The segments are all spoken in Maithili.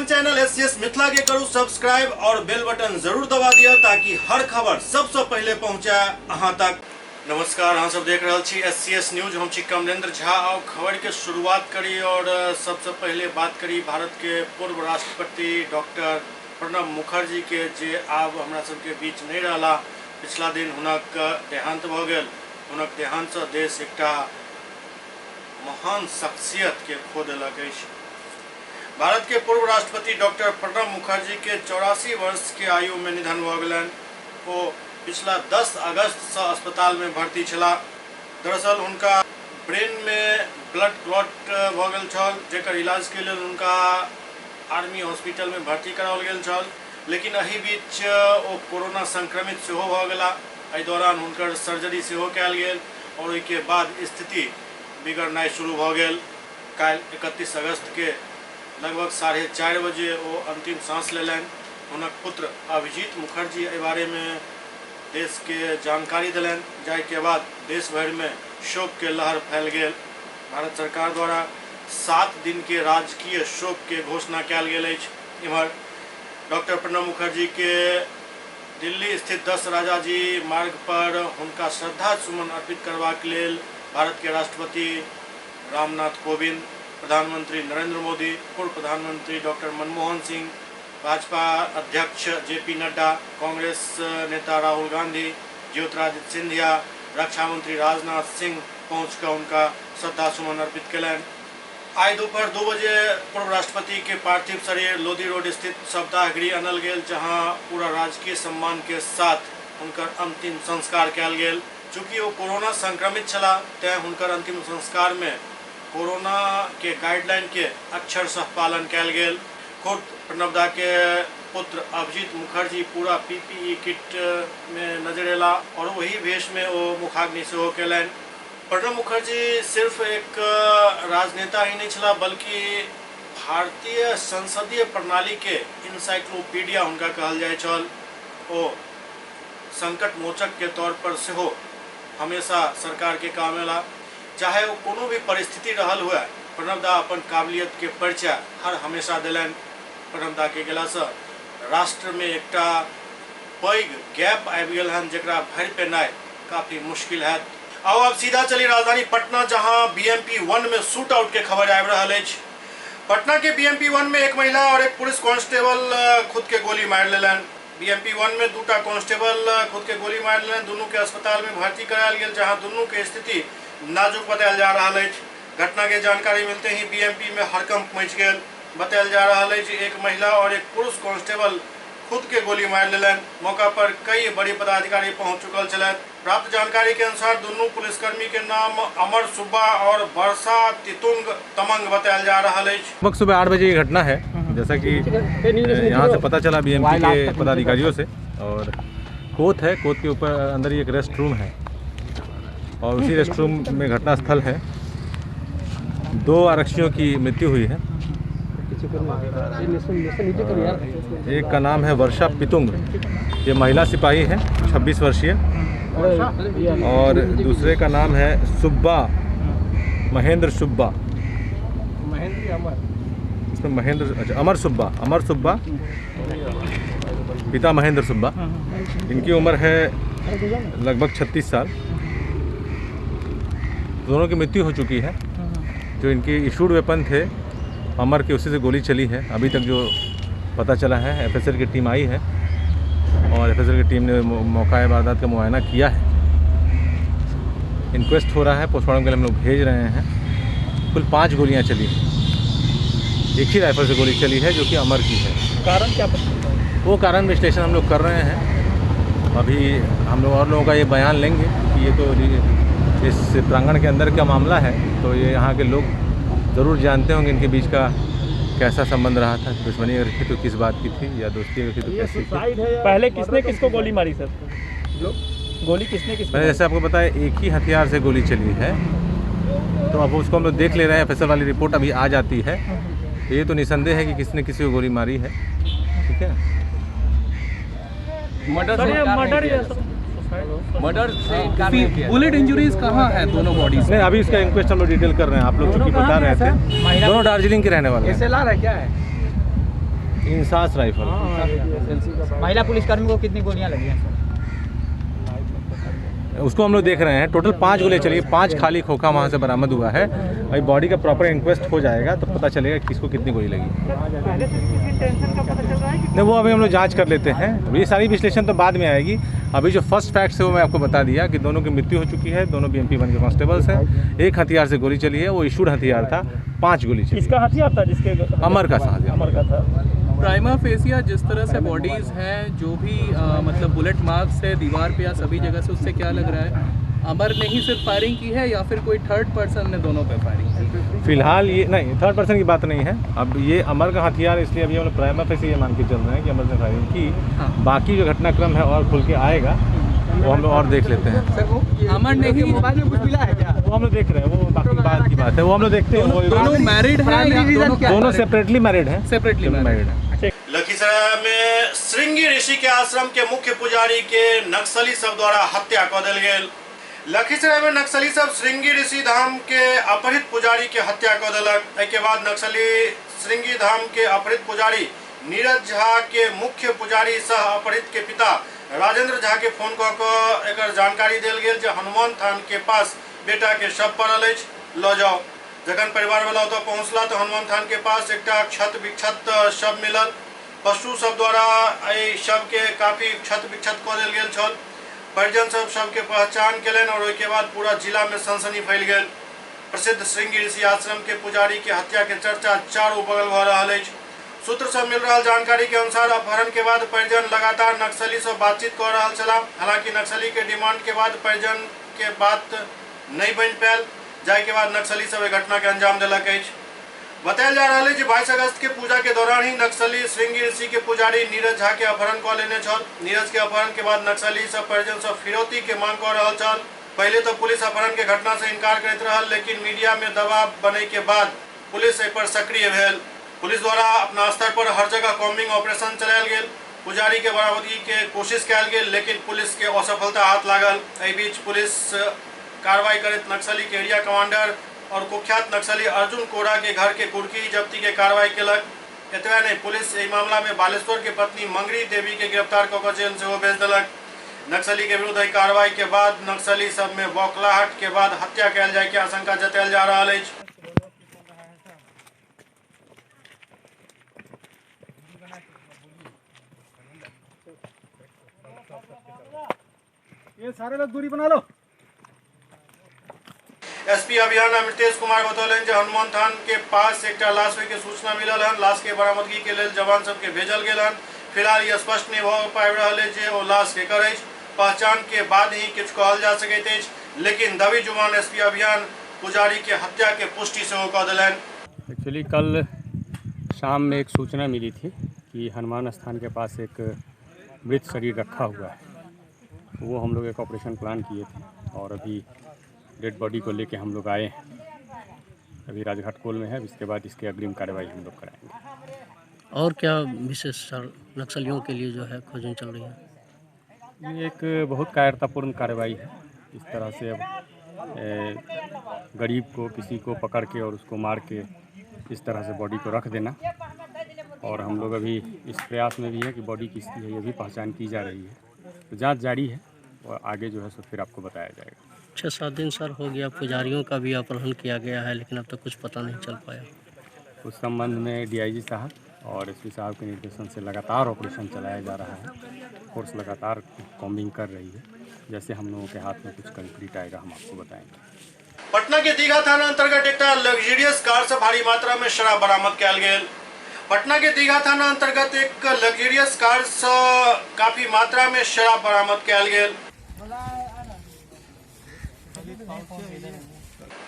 अपन चैनल एससीएस मिथिला के करू सब्सक्राइब और बेल बटन जरूर दबा दिया ताकि हर खबर सबसे पहले पहुंचे अहां तक। नमस्कार, अहाँ सब देख रहल छी एससीएस न्यूज। हम छी कमलेंद्र झा और खबर के शुरुआत करी और सबसे पहले बात करी भारत के पूर्व राष्ट्रपति डॉक्टर प्रणब मुखर्जी के, जे आब हमरा सबके बीच नहीं रहला। पिछला दिन हुनक देहांत भ गेल। हुनक देहांत से देश एकटा महान शख्सियत के खो देलक अछि। भारत के पूर्व राष्ट्रपति डॉक्टर प्रणब मुखर्जी के 84 वर्ष के आयु में निधन भ गेलनि। ओ पिछला 10 अगस्त से अस्पताल में भर्ती छलाह। दरअसल हुनका ब्रेन में ब्लड क्लॉट भ गेल छल, जेकर इलाज के लेल हुनका आर्मी हॉस्पिटल में भर्ती कराओल गेल छल। लेकिन एहि बीच ओ कोरोना संक्रमित सेहो भ गेला। एहि दौरान हुनकर सर्जरी सेहो कयल गेल और ओहिके बाद स्थिति बिगड़नाइ शुरू भ गेल। काल्हि 31 अगस्त के लगभग 4:30 बजे ओ अंतिम सांस लेलनि। हुनक पुत्र अभिजीत मुखर्जी एहि बारे में देश के जानकारी देलनि, जाहिके बाद देश भरि में शोक के लहर फैल गेल। भारत सरकार द्वारा 7 दिन के राजकीय शोक के घोषणा कयल गेल अछि। इम्हर डॉक्टर प्रणब मुखर्जी के दिल्ली स्थित 10 राजाजी मार्ग पर हुनका श्रद्धा सुमन अर्पित करबाक लेल भारत के राष्ट्रपति रामनाथ कोविंद, प्रधानमंत्री नरेंद्र मोदी, पूर्व प्रधानमंत्री डॉक्टर मनमोहन सिंह, भाजपा अध्यक्ष जेपी नड्डा, कांग्रेस नेता राहुल गांधी, ज्योतिरादित्य सिंधिया, रक्षा मंत्री राजनाथ सिंह पहुँच कऽ हुनका श्रद्धा सुमन अर्पित कयलनि। आइ दोपहर 2 बजे पूर्व राष्ट्रपति के पार्थिव शरीर लोधी रोड स्थित शवदाह गृह अनल गेल, जहां पूरा राजकीय सम्मान के साथ हुनकर अंतिम संस्कार कयल गेल। चूँकि ओ कोरोना संक्रमित छलाह, तें हुनकर अंतिम संस्कार में कोरोना के गाइडलाइन के अक्षरशः पालन कयल गेल। खुद प्रणब दा के पुत्र अभिजीत मुखर्जी पूरा पीपीई किट में नजर एला और वही भेष में ओ मुखाग्नि सेहो कयलनि। प्रणब मुखर्जी सिर्फ एक राजनेता ही नहीं छलाह, बल्कि भारतीय संसदीय प्रणाली के इनसाइक्लोपीडिया हुनका कहल जाइत छल। ओ संकट मोचक के तौर पर सेहो हमेशा सरकार के काम एला। चाहे वो कोनो भी परिस्थिति रहल हुए, प्रणब दा अपन काबिलियत के परिचय हर हमेशा देलनि। प्रणब दा के गेलासँ राष्ट्र में एकटा पैघ गैप आबि गेल हन, जकरा भरि पेनाइ काफी मुश्किल हैत। आओ अब सीधा चली राजधानी पटना, जहां बीएमपी 1 में शूट आउट के खबर आबि रहल अछि। पटना के बीएमपी 1 में एक महिला और एक पुलिस कांस्टेबल खुद के गोली मारि लेलनि। बीएमपी 1 में 2टा कांस्टेबल खुद के गोली मारि लेलनि। दुनू के अस्पताल में भर्ती करायल गेल, जहां दुनू के स्थिति नाजुक बतायल जा रहल अछि। घटना के जानकारी मिलते ही बीएमपी में हड़कंप मचि गेल। बतायल जा रहल अछि एक महिला और एक पुरुष कांस्टेबल खुद के गोली मारि लेलनि। मौका पर कई बड़ी पदाधिकारी पहुंच चुकल छलथि। प्राप्त जानकारी के अनुसार दुनू पुलिसकर्मी के नाम अमर सुब्बा और वर्षा तितुंग तमंग बतायल जा रहल अछि। लगभग सुबह 8 बजे ये घटना है, जैसा कि यहाँ से पता चला बीएमपी के पदाधिकारियों से। और कोत है, कोत के ऊपर अंदर ही एक रेस्ट रूम है और उसी रेस्ट रूम में घटना स्थल है। 2 आरक्षियों की मृत्यु हुई है। एक का नाम है वर्षा पितुंग, ये महिला सिपाही है, 26 वर्षीय, और दूसरे का नाम है सुब्बा, महेंद्र सुब्बा, इसमें महेंद्र, अच्छा अमर सुब्बा, अमर सुब्बा, पिता महेंद्र सुब्बा। इनकी उम्र है लगभग 36 साल। दोनों की मृत्यु हो चुकी है। जो इनके इशूड वेपन थे अमर के, उसी से गोली चली है। अभी तक जो पता चला है, एफएसएल की टीम आई है और एफएसएल की टीम ने मौका वारदात का मुआयना किया है। इंक्वेस्ट हो रहा है, पोस्टमार्टम के लिए हम लोग भेज रहे हैं। कुल 5 गोलियां चली हैं, एक ही राइफल से गोली चली है जो कि अमर की है। कारण क्या पता? वो कारण विश्लेषण हम लोग कर रहे हैं। अभी हम लोग और लोगों का ये बयान लेंगे कि ये तो इस प्रांगण के अंदर का मामला है, तो ये यहाँ के लोग ज़रूर जानते होंगे इनके बीच का कैसा संबंध रहा था, दुश्मनी अगर थी तो किस बात की थी या दोस्ती अगर थी तो कैसी थी। पहले किसने किसको गोली मारी सर? गोली किसने किसको? मैंने जैसे आपको बताया, एक ही हथियार से गोली चली है, तो अब उसको हम लोग देख ले रहे हैं। एफएसएल वाली रिपोर्ट अभी आ जाती है, तो ये तो निसंदेह है कि किसने किसी को गोली मारी है। ठीक है। मर्डर से इनकार नहीं किया। बुलेट इंजरीज कहाँ है दोनों बॉडीज? नहीं, अभी इसका इंक्वेस्ट हम लोग डिटेल कर रहे हैं। आप लोग चूँकि बता रहे थे, दोनों दार्जिलिंग के रहने वाले हैं। एसएलआर है क्या है? इंसास राइफल। महिला पुलिसकर्मी को कितनी गोलियां लगी हैं सर? उसको हम लोग देख रहे हैं। टोटल 5 गोलियां चली, 5 खाली खोखा वहाँ से बरामद हुआ है। अभी बॉडी का प्रॉपर इंक्वेस्ट हो जाएगा तो पता चलेगा किसको कितनी गोली लगी। नहीं, वो अभी हम लोग जांच कर लेते हैं, ये सारी विश्लेषण तो बाद में आएगी। अभी जो फर्स्ट फैक्ट्स है वो मैं आपको बता दिया कि दोनों की मृत्यु हो चुकी है, दोनों BMP-1 के कांस्टेबल्स हैं, एक हथियार से गोली चली है, वो इशूड हथियार था, 5 गोली चली। किसका हथियार था? जिसके अमर का हथियार, अमर का था। प्राइमा फेसिया जिस तरह से बॉडीज़ हैं, जो भी मतलब बुलेट मार्क्स है दीवार पे या सभी जगह से, उससे क्या लग रहा है अमर ने ही सिर्फ फायरिंग की है या फिर कोई थर्ड पर्सन ने दोनों पे फायरिंग की? फिलहाल ये नहीं, थर्ड पर्सन की बात नहीं है। अब ये अमर का हथियार, इसलिए अभी हम लोग प्राइमा फेसिया ये मान के चल रहे हैं कि अमर ने फायरिंग की। हाँ। बाकी जो घटनाक्रम है और खुल के आएगा वो हम लोग और देख लेते हैं। सर वो अमर ने ही मोबाइल में कुछ मिला है क्या? वो हम लोग देख रहे हैं, वो बाकी बात की बात है, वो हम लोग देखते हैं। दोनों मैरिड हैं, दोनों सेपरेटली मैरिड हैं, सेपरेटली मैरिड हैं। लखीसराय में श्रृंगी ऋषि के आश्रम के मुख्य पुजारी के नक्सली सब द्वारा हत्या कऽ देल गेल। लखीसराय में नक्सली सब श्रृंगी ऋषि धाम के अपहृत पुजारी के हत्या कऽ देलक। एहि के बाद नक्सली श्रृंगी धाम के अपहृत पुजारी नीरज झा के मुख्य पुजारी सह अपहृत के पिता राजेंद्र झा के फोन कऽ कऽ एकर जानकारी देल गेल जे हनुमान थान के पास बेटा के शव पड़ल अछि, लऽ जाओ। जखन परिवार वाला ओतऽ पहुँचला तऽ हनुमान थान के पास एकटा क्षत विक्षत शव मिलल। पशु सब द्वारा एहि शव के काफी क्षत विक्षत कऽ देल गेल छल। परिजन सब शव के पहचान केलनि और ओहिके बाद पूरा जिला में सनसनी फैल गेल। प्रसिद्ध श्रृंगी ऋषि आश्रम के पुजारी के हत्या के चर्चा चारू बगल भऽ रहल अछि। सूत्र से मिल रहा जानकारी के अनुसार अपहरण के बाद परिजन लगातार नक्सली से बातचीत कर रहा छला। हालांकि नक्सली के डिमांड के बाद परिजन के बात नहीं बन पायल, जाय के बाद नक्सली सब घटना के अंजाम देलक अछि। बतायल जा रहा है जे 22 अगस्त के पूजा के दौरान ही नक्सली श्रृंगी ऋषि के पुजारी नीरज झा के अपहरण कऽ लेने छल। नीरज के अपहरण के बाद नक्सली सब परिजन सब फिरौती के मांग कऽ रहल छल। पहले तो पुलिस अपहरण के घटना से इनकार करैत रहल, लेकिन मीडिया में दबाव बने के बाद पुलिस एहि पर सक्रिय भेल। पुलिस द्वारा अपना स्तर पर हर जगह कॉम्बिंग ऑपरेशन चलायल गेल। पुजारी के बरामदगी के कोशिश कयल गेल, लेकिन पुलिस के असफलता हाथ लागल। एहि बीच पुलिस कार्रवाई करैत नक्सली के एरिया कमांडर और कुख्यात नक्सली अर्जुन कोड़ा के घर के कुर्की जब्ती के कार्रवाई केलक। एतबे नहीं, पुलिस एहि मामला में बालेश्वर के पत्नी मंगरी देवी के गिरफ्तार कऽ कऽ जेल सेहो भेज देलक। नक्सली के विरुद्ध एहि कार्रवाई के बाद नक्सली सब में बौखलाहट के बाद हत्या कयल जाय के आशंका जतायल जा रहल अछि। ये सारे लोग दूरी बना लो। एसपी अभियान अमितेश कुमार बतौलनि जे हनुमान थान के पास एकटा लाश होय के सूचना मिलल हन। लाश के बरामदगी के लेल जवान सबके भेजल गेल हन। फिलहाल यह स्पष्ट नहीं भऽ पाबि रहल अछि जे ओ लाश केकर अछि। पहचान के बाद ही किछु कहल जा सकैत अछि, लेकिन दबी जुबान एसपी अभियान पुजारी के हत्या के पुष्टि सेहो कऽ देलनि। एक्चुअली कल शाम में एक सूचना मिली थी कि हनुमान स्थान के पास एक मृत शरीर रखा हुआ है। वो हम लोग एक ऑपरेशन प्लान किए थे और अभी डेड बॉडी को लेके हम लोग आए हैं। अभी राजघाट कोल में है, इसके बाद इसकी अग्रिम कार्रवाई हम लोग कराएंगे। और क्या विशेष सर नक्सलियों के लिए जो है खोजन चल रही है? ये एक बहुत कायरतापूर्ण कार्रवाई है। इस तरह से अब गरीब को किसी को पकड़ के और उसको मार के इस तरह से बॉडी को रख देना, और हम लोग अभी इस प्रयास में भी है कि बॉडी किसकी है ये भी पहचान की जा रही है। तो जाँच जारी है और आगे जो है सो फिर आपको बताया जाएगा। 6-7 दिन सर हो गया, पुजारियों का भी अपहरण किया गया है, लेकिन अब तक कुछ पता नहीं चल पाया। उस संबंध में डीआईजी साहब और एसपी साहब के निर्देशन से लगातार ऑपरेशन चलाया जा रहा है। फोर्स लगातार कॉम्बिंग कर रही है। जैसे हम लोगों के हाथ में कुछ कंक्रीट आएगा हम आपको बताएंगे। पटना के दीघा थाना अंतर्गत एक लग्जरियस कार से भारी मात्रा में शराब बरामद कयल गेल। पटना के दीघा थाना अंतर्गत एक लग्जरियस कार से काफी मात्रा में शराब बरामद कयल गेल।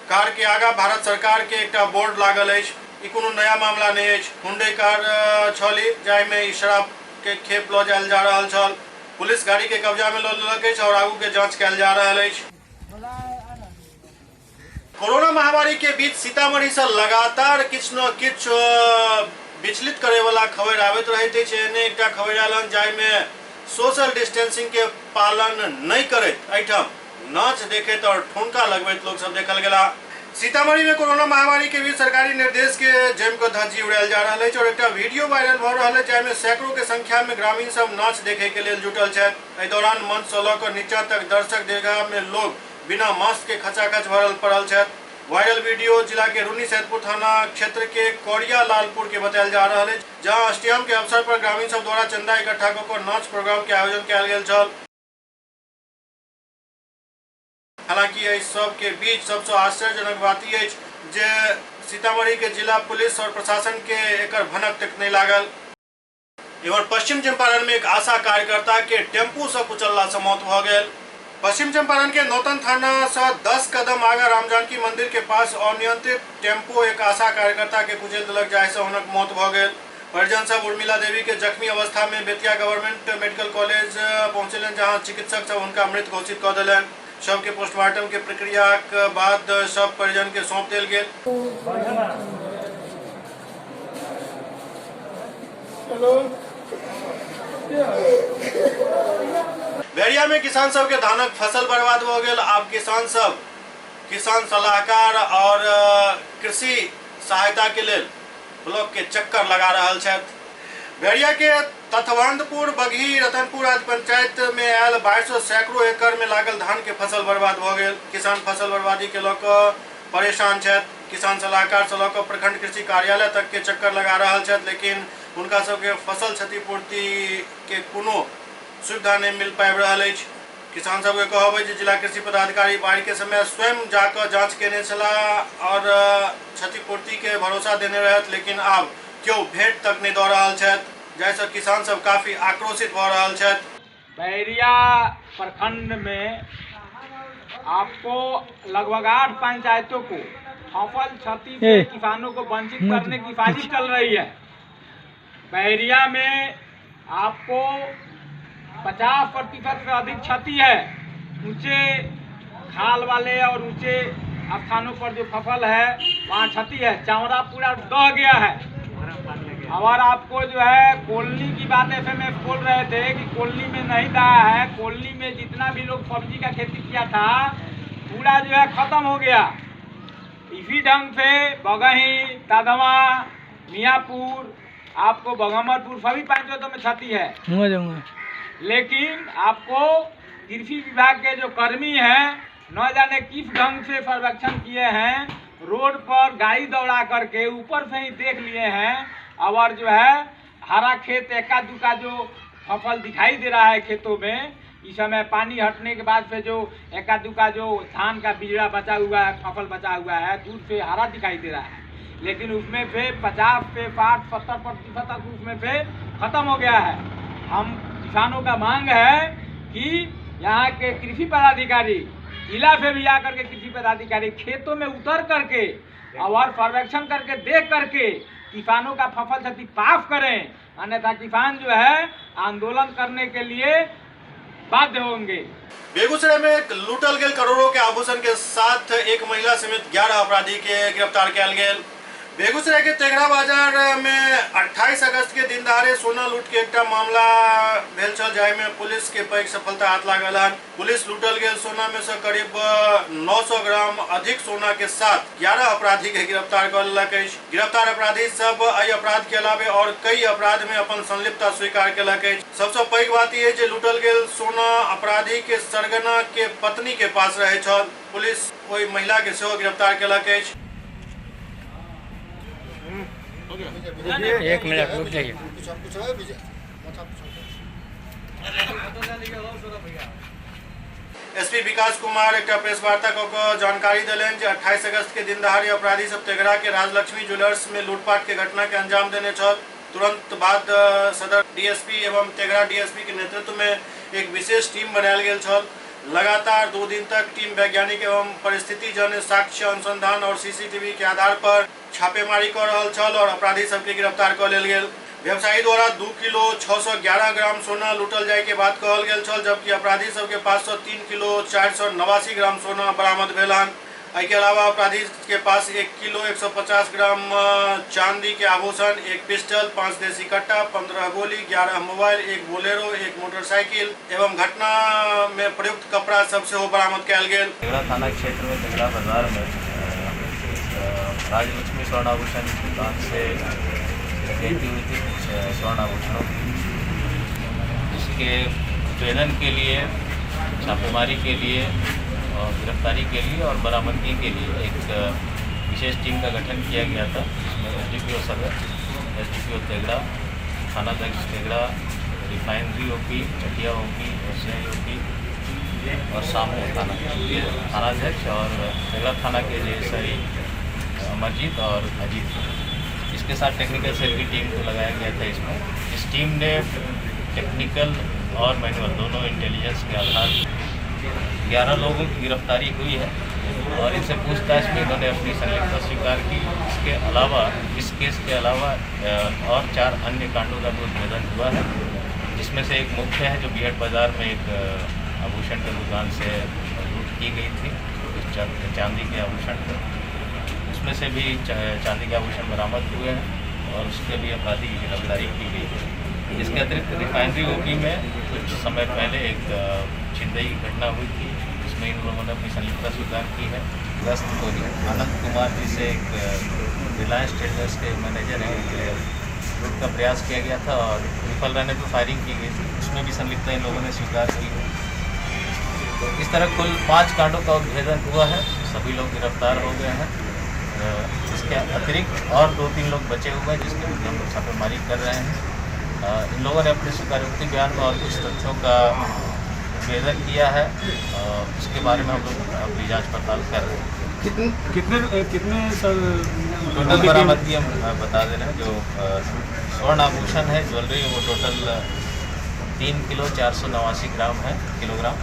कार के आगा भारत सरकार के एकटा बोर्ड लागल अछि। ई कोनो नया मामला नहीं अछि। हुंडई कार छली जाहिमे ई शराब के खेप लऽ जायल जा रहल छल। पुलिस गाड़ी के कब्जा में लऽ लेलक अछि और आगू के जांच कयल जा रहल अछि। कोरोना महामारी के बीच सीतामढ़ी से लगातार किछु न किछु विचलित करे वाला खबर आबैत रहैत अछि। एहने एकटा खबर आयल हन जाहिमे सोशल डिस्टेंसिंग के पालन नहीं करैत एहिठाम नाच देखैत और ठुनका लगबैत लोग सब देखल गेला। सीतामढ़ी में कोरोना महामारी के बीच सरकारी निर्देश के जमि कऽ धज्जी उड़ायल जा रहल अछि और एकटा वीडियो वायरल भऽ रहल अछि जाहिमे सैकड़ों के संख्या में ग्रामीण सब नाच देखे के लेल जुटल छथि। एहि दौरान मंच सँ लऽ कऽ नीचा तक दर्शक दीर्घा में लोग बिना मास्क के खचाखच भरल पड़ल छथि। वायरल वीडियो जिला के रुन्नी सैदपुर थाना क्षेत्र के कौड़िया लालपुर के बतायल जा रहल अछि, जहां अष्टयाम के अवसर पर ग्रामीण सब द्वारा चंदा इकट्ठा कऽ कऽ नाच प्रोग्राम के आयोजन कयल गेल छल। हालांकि एहि सब के बीच सबसँ आश्चर्यजनक बात ई अछि जे सीतामढ़ी के जिला पुलिस और प्रशासन के एकर भनक तक नहि लागल। इम्हर पश्चिम चंपारण में एक आशा कार्यकर्ता के टेम्पू से कुचलला से मौत भऽ गेल। पश्चिम चंपारण के नौतन थाना से 10 कदम आगा रामजानकी मंदिर के पास अनियंत्रित टेम्पो एक आशा कार्यकर्ता के कुचलि देलक, जाहि से हुनक मौत भऽ गेल। परिजन सब उर्मिला देवी के जख्मी अवस्था में बेतिया गवर्नमेंट मेडिकल कॉलेज पहुंचेलनि, जहां चिकित्सक सब हुनका मृत घोषित कऽ देलनि। शव के पोस्टमार्टम के प्रक्रिया के बाद शव परिजन के सौंप देल गेल। बैरिया में किसान सब के धानक फसल बर्बाद भऽ गेल। आब किसान सब किसान सलाहकार और कृषि सहायता के लेल ब्लॉक के चक्कर लगा रहल छथि। बैरिया के तथवंतपुर, बगही, रतनपुर आदि पंचायत में आयल बाढ़ि सँ सैकड़ों एकड़ में लागल धान के फसल बर्बाद भऽ गेल। किसान फसल बर्बादी के लऽ कऽ परेशान छथि। किसान सलाहकार सँ लऽ कऽ प्रखंड कृषि कार्यालय तक के चक्कर लगा रहल छथि, लेकिन हुनका सबके फसल क्षतिपूर्ति के कोनो सुविधा नहि मिल पाबि रहल अछि। किसान सबके कहब अछि जे जिला कृषि पदाधिकारी बाढ़ि के समय स्वयं जाकऽ जांच केने छलाह और क्षतिपूर्ति के भरोसा देने रहथि, लेकिन आब केओ भेंट तक नहि दऽ रहल छथि, जाहिसँ किसान सब काफी आक्रोशित भऽ रहल छथि। बैरिया प्रखंड में आपको लगभग 8 पंचायतों को फसल क्षति से किसानों को वंचित करने की साजिश चल रही है। बैरिया में आपको 50% से अधिक क्षति है। ऊंचे खाल वाले और ऊंचे स्थानों पर जो फसल है वहाँ क्षति है। चावड़ा पूरा दह गया है। और आपको जो है कोलनी की बात एफ एम एफ बोल रहे थे कि कोलनी में नहीं दहा है। कोलनी में जितना भी लोग सब्जी का खेती किया था पूरा जो है खत्म हो गया। इसी ढंग से बगही, तादवा, मियाँपुर, आपको बगमरपुर सभी पंचायतों में क्षति है। लेकिन आपको कृषि विभाग के जो कर्मी हैं न जाने किस ढंग से सर्वेक्षण किए हैं, रोड पर गाड़ी दौड़ा करके ऊपर से ही देख लिए हैं और जो है हरा खेत एका दुका जो फसल दिखाई दे रहा है खेतों में, इस समय पानी हटने के बाद से जो एका दुका जो धान का बिजड़ा बचा हुआ है, फसल बचा हुआ है, दूर से हरा दिखाई दे रहा है, लेकिन उसमें से 50 से 60-70% तक उसमें से खत्म हो गया है। हम किसानों का मांग है कि यहाँ के कृषि पदाधिकारी, जिला से भी आकर के कृषि पदाधिकारी खेतों में उतर करके और सर्वेक्षण करके देख करके किसानों का फसल क्षति पास करें, अन्यथा किसान जो है आंदोलन करने के लिए बाध्य होंगे। बेगूसराय में लूटल गेल करोड़ों के आभूषण के साथ एक महिला समेत 11 अपराधी के गिरफ्तार कयल गेल। बेगूसराय के तेघड़ा बाजार में 28 अगस्त के दिन दहाड़े सोना लूट के एकटा मामला भेल छल, जाहि में पुलिस के पैघ सफलता हाथ लागल हन। पुलिस लूटल गेल सोना में से करीब 900 ग्राम अधिक सोना के साथ 11 अपराधी के गिरफ्तार कऽ लेलक अछि। गिरफ्तार अपराधी सब एहि अपराध के अलावे और कई अपराध में अपन संलिप्तता स्वीकार केलक अछि। सबसँ पैघ बात ई अछि जे लूटल गेल सोना अपराधी के सरगना के पत्नी के पास रहै छल। पुलिस ओहि महिला के सेहो गिरफ्तार केलक अछि। एक मिनट रुक जाइए। एसपी विकास कुमार एकटा प्रेस वार्ता कऽ कऽ जानकारी देलनि जे 28 अगस्त के दिन दहाड़े अपराधी सब तेघड़ा के राजलक्ष्मी ज्वेलर्स में लूटपाट के घटना के अंजाम देने छल। तुरंत बाद सदर डीएसपी एवं तेघड़ा डीएसपी के नेतृत्व में एक विशेष टीम बनायल गेल छल। लगातार 2 दिन तक टीम वैज्ञानिक एवं परिस्थिति जन्य साक्ष्य अनुसंधान और सीसीटीवी के आधार पर छापेमारी कऽ रहल छल और अपराधी सबके गिरफ्तार कऽ लेल गेल। व्यवसायी द्वारा 2 किलो 611 ग्राम सोना लूटल जाय के बात कहल गेल छल, जबकि अपराधी सबके पास सँ 3 किलो 489 ग्राम सोना बरामद भेल हन। एहि के अलावा अपराधी के पास 1 किलो 150 ग्राम चांदी के आभूषण, 1 पिस्टल, 5 देसी कट्टा, 15 गोली, 11 मोबाइल, 1 बोलेरो, 1 मोटरसाइकिल एवं घटना में प्रयुक्त कपड़ा सब सेहो बरामद कयल गेल। तेघड़ा थाना क्षेत्र में तेघड़ा बाजार में राजलक्ष्मी स्वर्ण आभूषण दुकान से डकैती हुई थी कुछ स्वर्ण आभूषणों की। इसके भेदन के लिए, छापेमारी के लिए और गिरफ्तारी के लिए और बरामदगी के लिए एक विशेष टीम का गठन किया गया था, जिसमें एसडीपीओ सदर, एसडीपीओ तेगड़ा, थानाध्यक्ष Tegra, refinery OP, Chatia OP, SI OP और सामू थाना के थानाध्यक्ष और तेगड़ा थाना के जेएसआई अमरजीत और अजीत, इसके साथ टेक्निकल सेल की टीम को लगाया गया था। इसमें इस टीम ने टेक्निकल और मैनुअल दोनों इंटेलिजेंस के आधार 11 लोगों की गिरफ्तारी हुई है और इनसे पूछताछ में इन्होंने अपनी संलिप्तता स्वीकार की। इसके अलावा, इस केस के अलावा और 4 अन्य कांडों का भी उद्भेदन हुआ है, जिसमें से एक मुख्य है जो बीहट बाज़ार में एक आभूषण की दुकान से लूट की गई थी, चांदी के आभूषण को, उसमें से भी चांदी के आभूषण बरामद हुए हैं और उसके भी अपराधी की गिरफ्तारी की गई है। इसके अतिरिक्त रिफाइनरी ओपी में कुछ समय पहले एक छिनतई की घटना हुई थी, जिसमें इन लोगों ने अपनी संलिप्तता स्वीकार की है। अगस्त को ही आनंद कुमार जी से एक रिलायंस ट्रेडर्स के मैनेजर हैं, उनके लूट का प्रयास किया गया था और विफल रहने पर फायरिंग की गई थी, उसमें भी संलिप्तता इन लोगों ने स्वीकार की है। तो इस तरह कुल 5 कांडों का उद्भेदन हुआ है, सभी लोग गिरफ्तार हो गए हैं। इसके अतिरिक्त और 2-3 लोग बचे हुए हैं जिसके विरुद्ध हम लोग छापेमारी कर रहे हैं। इन लोगों ने अपने स्वीकारोक्ति बयान में और कुछ तथ्यों का उद्भेदन किया है, उसके बारे में हम लोग अपनी जांच पड़ताल कर रहे हैं। कितने कितने सर टोटल बरामदगी हम बता दे रहे हैं, जो स्वर्ण आभूषण है, ज्वेलरी, वो टोटल 3 किलो 489 ग्राम है, किलोग्राम,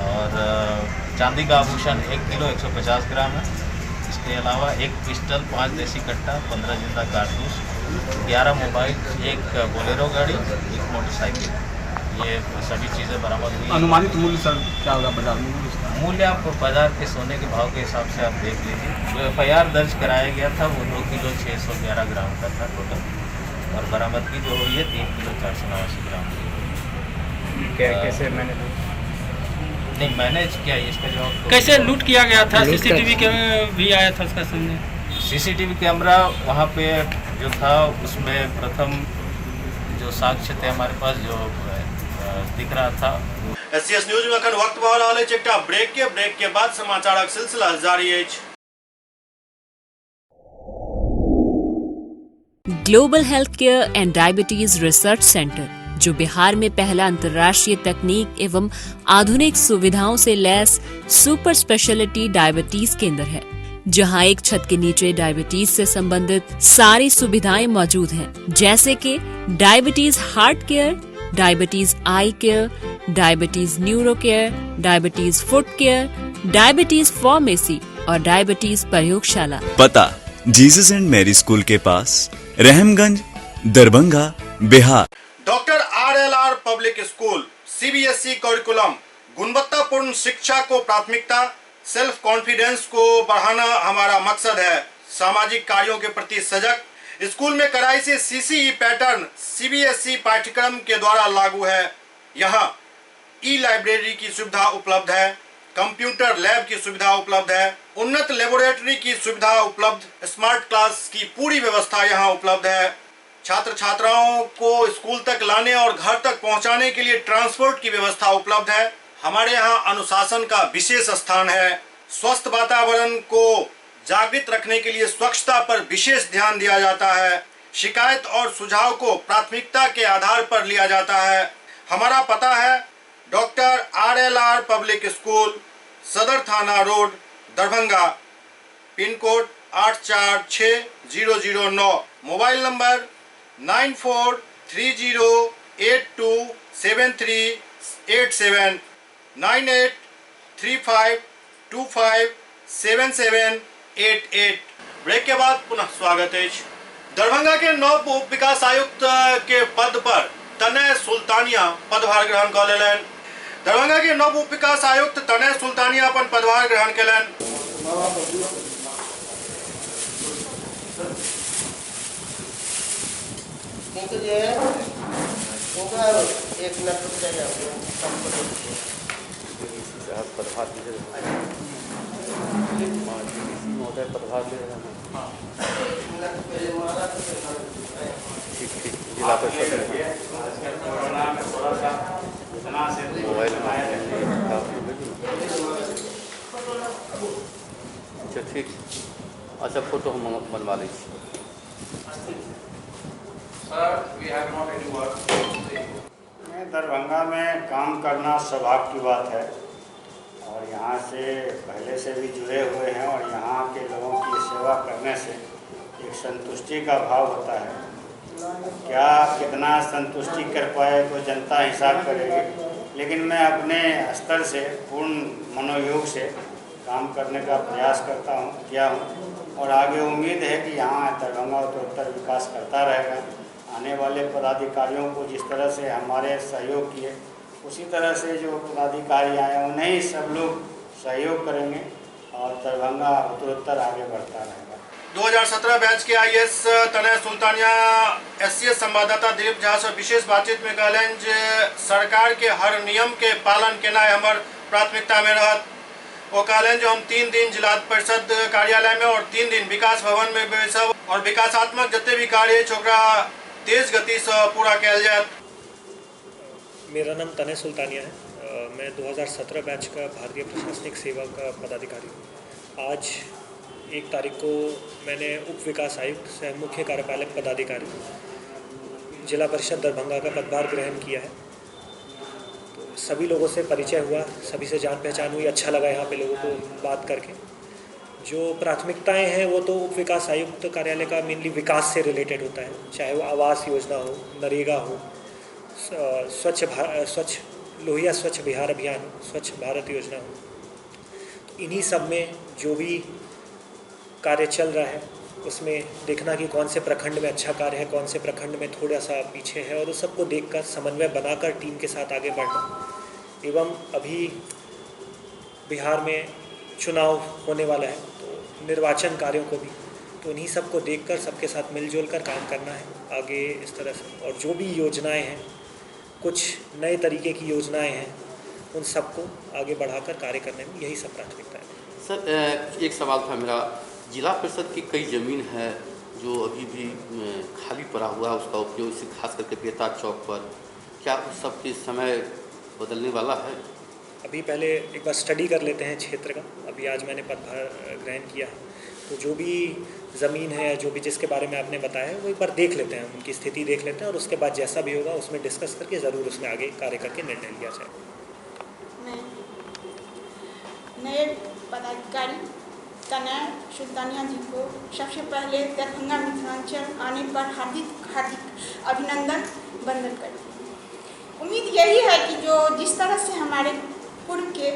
और चांदी का आभूषण 1 किलो 150 ग्राम है। इसके अलावा 1 पिस्टल, 5 देसी कट्टा, 15 जिंदा कारतूस, 11 मोबाइल, 1 बोलेरो गाड़ी, 1 मोटरसाइकिल, ये सभी चीज़ें बरामद हुई। अनुमानित मूल्य सर क्या होगा बाजार में? मूल्य आप बाज़ार के सोने के भाव के हिसाब से आप देख लीजिए। जो एफआईआर दर्ज कराया गया था वो 2 किलो 611 ग्राम का था टोटल, और बरामदगी जो हुई है 3 किलो 489 ग्राम की। कैसे मैंने नहीं मैनेज किया, इसका जवाब तो कैसे लूट किया गया था? सीसीटीवी कैमरा भी आया था उसका सामने। सीसीटीवी कैमरा वहाँ पे जो था उसमें प्रथम जो साक्ष्य थे हमारे पास जो दिख रहा था। एससीएस न्यूज में अखन वक्त भऽ रहल अछि एकटा ब्रेक के बाद समाचारक सिलसिला जारी अछि। Global health care and diabetes research centre, जो बिहार में पहला अंतर्राष्ट्रीय तकनीक एवं आधुनिक सुविधाओं से लैस सुपर स्पेशलिटी डायबिटीज केंद्र है, जहां एक छत के नीचे डायबिटीज से संबंधित सारी सुविधाएं मौजूद हैं, जैसे कि diabetes heart care, diabetes eye care, diabetes neuro care, diabetes foot care, diabetes pharmacy और डायबिटीज प्रयोगशाला। पता जीसस एंड मैरी स्कूल के पास, Rahamganj, Darbhanga, Bihar. Doctor RLR public school, CBSE curriculum, गुणवत्तापूर्ण शिक्षा को प्राथमिकता, सेल्फ कॉन्फिडेंस को बढ़ाना हमारा मकसद है। सामाजिक कार्यों के प्रति सजग, स्कूल में कड़ाई से सीसीई पैटर्न सीबीएसई पाठ्यक्रम के द्वारा लागू है। यहाँ ई लाइब्रेरी की सुविधा उपलब्ध है, कंप्यूटर लैब की सुविधा उपलब्ध है, उन्नत लेबोरेटरी की सुविधा उपलब्ध, स्मार्ट क्लास की पूरी व्यवस्था यहाँ उपलब्ध है। छात्र छात्राओं को स्कूल तक लाने और घर तक पहुंचाने के लिए ट्रांसपोर्ट की व्यवस्था उपलब्ध है। हमारे यहाँ अनुशासन का विशेष स्थान है। स्वस्थ वातावरण को जागृत रखने के लिए स्वच्छता पर विशेष ध्यान दिया जाता है। शिकायत और सुझाव को प्राथमिकता के आधार पर लिया जाता है। हमारा पता है doctor RLR public school, Sadar थाना road, Darbhanga, pin code 846009, mobile number 9430827387, 9835257788। Break के बाद पुनः स्वागत है। दरभंगा के नव उप विकास आयुक्त के पद पर तनय सुल्तानिया पदभार ग्रहण कऽ लेलनि। दरभंगा के नव उप विकास आयुक्त तनय सुल्तानिया अपन पदभार ग्रहण केलनि। महोदय पदभार ले रहे हैं। हाँ, ठीक ठीक, जिला परिषद में कोरोना में थोड़ा सा इतना से मोबाइल। अच्छा ठीक, अच्छा फोटो हम बनवा लै छी। Sir, we have not any work. Darbhanga में काम करना सौभाग्य की बात है और यहाँ से पहले से भी जुड़े हुए हैं और यहाँ के लोगों की सेवा करने से एक संतुष्टि का भाव होता है। क्या कितना संतुष्टि कर पाए तो जनता हिसाब करेगी, लेकिन मैं अपने स्तर से पूर्ण मनोयोग से काम करने का प्रयास करता हूँ, किया हूँ और आगे उम्मीद है कि यहाँ दरभंगा उत्तर विकास करता रहेगा। आने वाले पदाधिकारियों को जिस तरह से हमारे सहयोग किए उसी तरह से जो पदाधिकारी आए उन्हें ही सब लोग सहयोग करेंगे और दरभंगा उत्तरोत्तर आगे बढ़ता रहेगा। 2017 बैच के आईएएस तनय सुल्तानिया एससीएस संवाददाता दिलीप झा से विशेष बातचीत में कहलनि जे सरकार के हर नियम के पालन केनाइ हमर प्राथमिकता में रहत। वो कहलनि जे हम 3 दिन जिला परिषद कार्यालय में और 3 दिन विकास भवन में बैसब और विकासात्मक जते भी कार्य अछि ओकरा तेज गति से पूरा कयल जायत। मेरा नाम तनय सुल्तानिया है, मैं 2017 बैच का भारतीय प्रशासनिक सेवा का पदाधिकारी हूँ। आज 1 तारीख को मैंने उप विकास आयुक्त सह मुख्य कार्यपालक पदाधिकारी जिला परिषद दरभंगा का पदभार ग्रहण किया है। तो सभी लोगों से परिचय हुआ, सभी से जान पहचान हुई, अच्छा लगा यहाँ पे लोगों को बात करके। जो प्राथमिकताएं हैं वो तो उप विकास आयुक्त कार्यालय का मेनली विकास से रिलेटेड होता है, चाहे वो आवास योजना हो, नरेगा हो, स्वच्छ लोहिया स्वच्छ बिहार अभियान हो, स्वच्छ भारत योजना हो। तो इन्हीं सब में जो भी कार्य चल रहा है उसमें देखना कि कौन से प्रखंड में अच्छा कार्य है, कौन से प्रखंड में थोड़ा सा पीछे है, और उस सबको देखकर समन्वय बनाकर टीम के साथ आगे बढ़ना। एवं अभी बिहार में चुनाव होने वाला है तो निर्वाचन कार्यों को भी, तो इन्हीं सबको देखकर सबके साथ मिलजुल कर काम करना है आगे इस तरह से। और जो भी योजनाएं हैं, कुछ नए तरीके की योजनाएं हैं, उन सबको आगे बढ़ाकर कार्य करने में यही सब प्राथमिकता है। सर एक सवाल था मेरा, जिला परिषद की कई ज़मीन है जो अभी भी खाली पड़ा हुआ है, उसका उपयोग इसे खास करके बेता चौक पर, क्या उस सब के समय बदलने वाला है? अभी पहले एक बार स्टडी कर लेते हैं क्षेत्र का। अभी आज मैंने पदभार ग्रहण किया है तो जो भी ज़मीन है, जो भी जिसके बारे में आपने बताया है वो एक बार देख लेते हैं, उनकी स्थिति देख लेते हैं और उसके बाद जैसा भी होगा उसमें डिस्कस करके ज़रूर उसमें आगे कार्य करके निर्णय लिया जाए। मैं नए पदाधिकारी तनय सुल्तानिया जी को सबसे पहले दरभंगा मिथिलांचल आने पर हार्दिक हार्दिक अभिनंदन वंदन करती हूँ। उम्मीद यही है कि जो जिस तरह से हमारे पूर्व के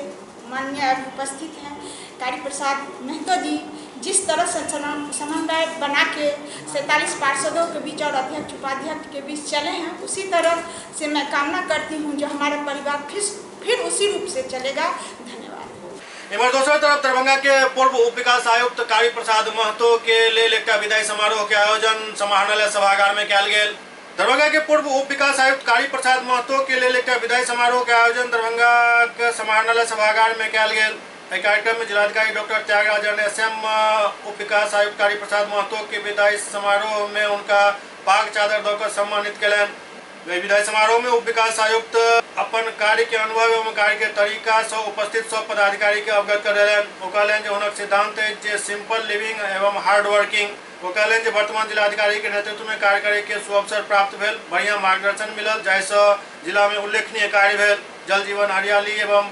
माननीय अभी उपस्थित हैं कारी प्रसाद महतो जी, जिस तरह से समन्वय बना के 47 पार्षदों के बीच और अध्यक्ष उपाध्यक्ष के बीच चले हैं, उसी तरह से मैं कामना करती हूँ जो हमारा परिवार फिर उसी रूप से चलेगा। धन्यवाद। इमहर दोसर तरफ दरभंगा के पूर्व उप विकास आयुक्त कारी प्रसाद महतो के लेल एकटा विदाई समारोह के आयोजन समाहरणालय सभागार में कयल गेल। दरभंगा के पूर्व उप विकास आयुक्त कारी प्रसाद महतो के लेल एकटा विदाई समारोह के आयोजन दरभंगा के समाहरणालय सभागार में कयल गेल। एहि कार्यक्रम में जिलाधिकारी डॉक्टर त्यागराजन एसएम उप विकास आयुक्त कारी प्रसाद महतो के विदाई समारोह में उनका पाग चादर दऽ सम्मानित कयलनि। विदाई समारोह में उप विकास आयुक्त अपन कार्य के अनुभव एवं कार्य के तरीका से उपस्थित सब पदाधिकारी के अवगत करेलनि। ओ कहलनि जे हुनक सिद्धांत अछि जे सिंपल लिविंग एवं हार्ड वर्किंग। ओ कहलनि जे वर्तमान जिलाधिकारी के नेतृत्व में कार्य करे के सुअवसर प्राप्त भेल, बढ़िया मार्गदर्शन मिलल, जाहिसँ जिला में उल्लेखनीय कार्य भेल। जल जीवन हरियाली एवं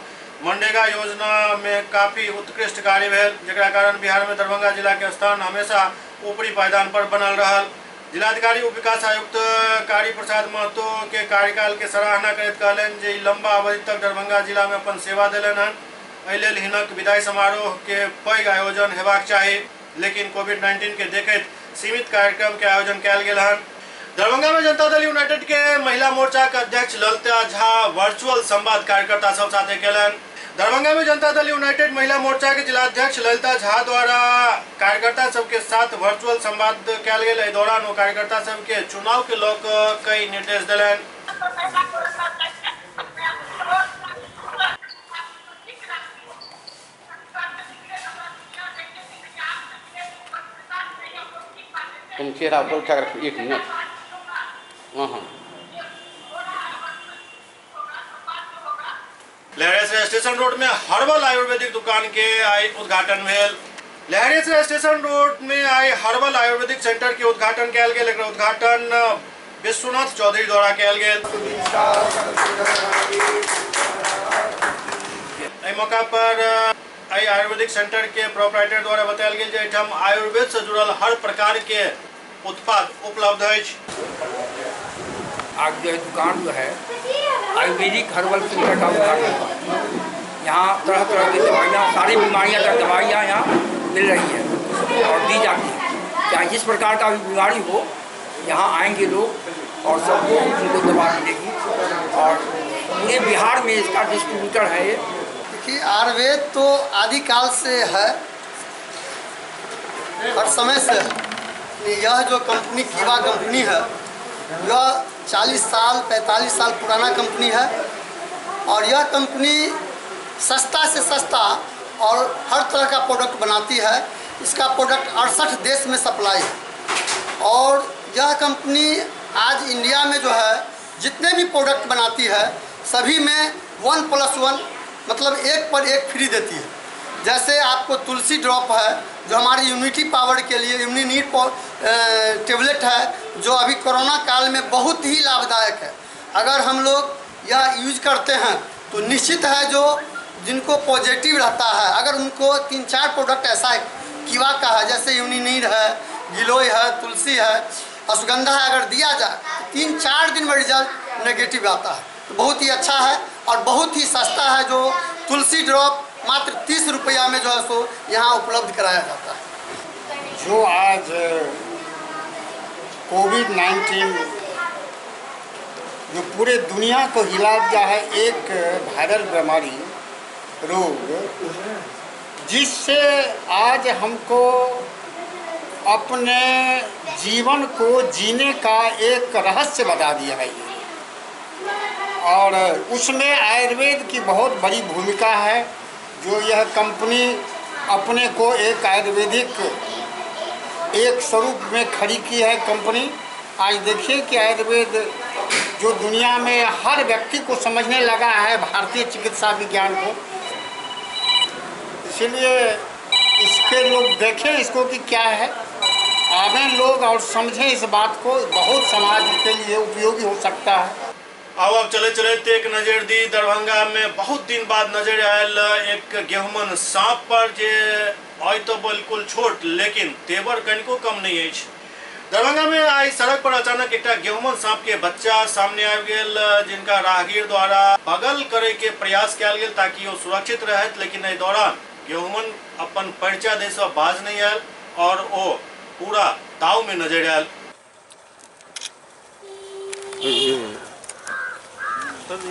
मनरेगा योजना में काफी उत्कृष्ट कार्य भेल, जकरा कारण बिहार में दरभंगा जिला के स्थान हमेशा ऊपरी पायदान पर बनल रहल। जिलाधिकारी उप विकास आयुक्त कारी प्रसाद महतो के कार्यकाल के सराहना करैत कहलनि जे लंबा अवधि तक दरभंगा जिला में अपन सेवा देलनि हन, एहि लेल हिनक विदाई समारोह के पैघ आयोजन हेबाक चाही, लेकिन कोविड-19 के देखैत सीमित कार्यक्रम के आयोजन कयल गेल हन। दरभंगा में जनता दल यूनाइटेड के महिला मोर्चा के अध्यक्ष ललिता झा वर्चुअल संवाद कार्यकर्ता सब साथे केलनि। दरभंगा में जनता दल यूनाइटेड महिला मोर्चा के जिलाध्यक्ष ललिता झा द्वारा कार्यकर्ता सबके साथ वर्चुअल संवाद कयल गेल। एहि दौरान ओ कार्यकर्ता सबके चुनाव के लऽ कऽ कई निर्देश देलनि। तुम चेहरा ऊपर उठा कर रखो 1 मिनट। हाँ, लहरियासराय स्टेशन रोड में हर्बल आयुर्वेदिक दुकान के आई उद्घाटन भेल। लहरियासराय स्टेशन रोड में आई हर्बल आयुर्वेदिक सेंटर के उद्घाटन कयल गेल। एकर उद्घाटन विश्वनाथ चौधरी द्वारा कयल गेल। एहि मौका पर एहि आयुर्वेदिक सेंटर के प्रोपराइटर द्वारा बतायल गेल जे एहिठाम आयुर्वेद से जुड़ल हर प्रकार के उत्पाद उपलब्ध अछि। आज जो है दुकान जो है आयुर्वेदिक हर्बल सेंटर का उद्घाटन हुआ। यहाँ तरह तरह की दवाइयाँ, सारी बीमारियाँ का दवाइयाँ यहाँ मिल रही है और दी जाती है। चाहे जिस प्रकार का भी बीमारी हो, यहाँ आएंगे लोग और सबको उनको दवा मिलेगी। और पूरे बिहार में इसका डिस्ट्रीब्यूटर है ये। देखिए, आयुर्वेद तो आदिकाल से है, हर समय से है। यह जो कंपनी कीवा कंपनी है, यह 40 साल 45 साल पुराना कंपनी है और यह कंपनी सस्ता से सस्ता और हर तरह का प्रोडक्ट बनाती है। इसका प्रोडक्ट 68 देश में सप्लाई है और यह कंपनी आज इंडिया में जो है जितने भी प्रोडक्ट बनाती है सभी में 1+1 मतलब 1 पर 1 फ्री देती है। जैसे आपको तुलसी ड्रॉप है जो हमारी इम्यूनिटी पावर के लिए इम्यूनिटी टेबलेट है जो अभी कोरोना काल में बहुत ही लाभदायक है। अगर हम लोग यह यूज करते हैं तो निश्चित है जो जिनको पॉजिटिव रहता है, अगर उनको 3-4 प्रोडक्ट ऐसा है कीवा का है, जैसे यूनिनीर है, गिलोय है, तुलसी है, अश्वगंधा है, अगर दिया जाए तो 3-4 दिन में रिजल्ट नेगेटिव आता है। तो बहुत ही अच्छा है और बहुत ही सस्ता है। जो तुलसी ड्रॉप मात्र 30 रुपया में जो है सो यहाँ उपलब्ध कराया जाता है। जो आज कोविड-19 जो पूरे दुनिया को हिला दिया है, एक वायरल बीमारी रोग, जिससे आज हमको अपने जीवन को जीने का एक रहस्य बता दिया है ये। और उसमें आयुर्वेद की बहुत बड़ी भूमिका है। जो यह कंपनी अपने को एक आयुर्वेदिक एक स्वरूप में खड़ी की है कंपनी। आज देखिए कि आयुर्वेद जो दुनिया में हर व्यक्ति को समझने लगा है, भारतीय चिकित्सा विज्ञान को, इसीलिए इसके लोग देखें इसको कि क्या है, आवें लोग और समझें इस बात को, बहुत समाज के लिए उपयोगी हो सकता है। आब अब चले चलते एक नजर दी दरभंगा में बहुत दिन बाद नजर आयल एक गेहुमन सांप पर, जे अइ तो बिल्कुल छोट लेकिन तेवर कनिको कम नहीं अछि। दरभंगा में आई सड़क पर अचानक एकटा गेहुमन सांप के बच्चा सामने आबि गेल, जिनका राहगीर द्वारा बगल करे के प्रयास कयल गेल ताकि ओ सुरक्षित रहत, लेकिन एहि दौरान गेहुमन अपन परिचय दै से बाज नहीं आयल और ओ पूरा दाव में नजर आयल। ये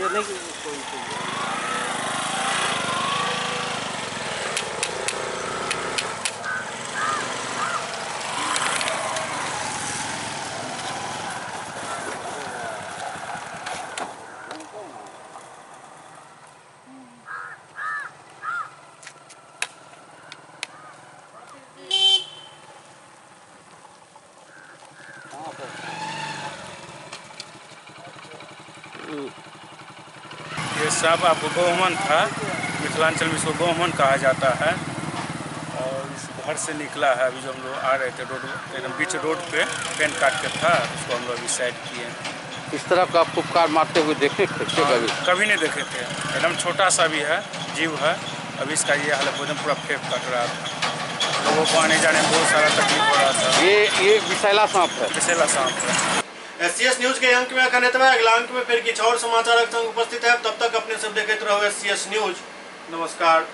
नहीं कोई ये सांप आपको गोहमन था, मिथिलांचल में इसको गोहमन कहा जाता है और इस घर से निकला है। अभी जो हम लोग आ रहे थे रोड एकदम बीच रोड पे पेन काट के था, उसको हम लोग अभी साइड किए। इस तरह का फुफकार मारते हुए देखे थे कभी? कभी नहीं देखे थे। एकदम छोटा सा भी है जीव है। अभी इसका ये हालत एकदम पूरा फेफ कट रहा था, लोगों को आने जाने में बहुत सारा तकलीफ हो रहा था। ये विषैला सांप है। विषैला सांप है। एससीएस न्यूज के अंक में अखन एतबे। अगला अंक में फिर किछु और समाचारक संग उपस्थित है। तब तक अपने सब देखते रहो एससीएस न्यूज। नमस्कार।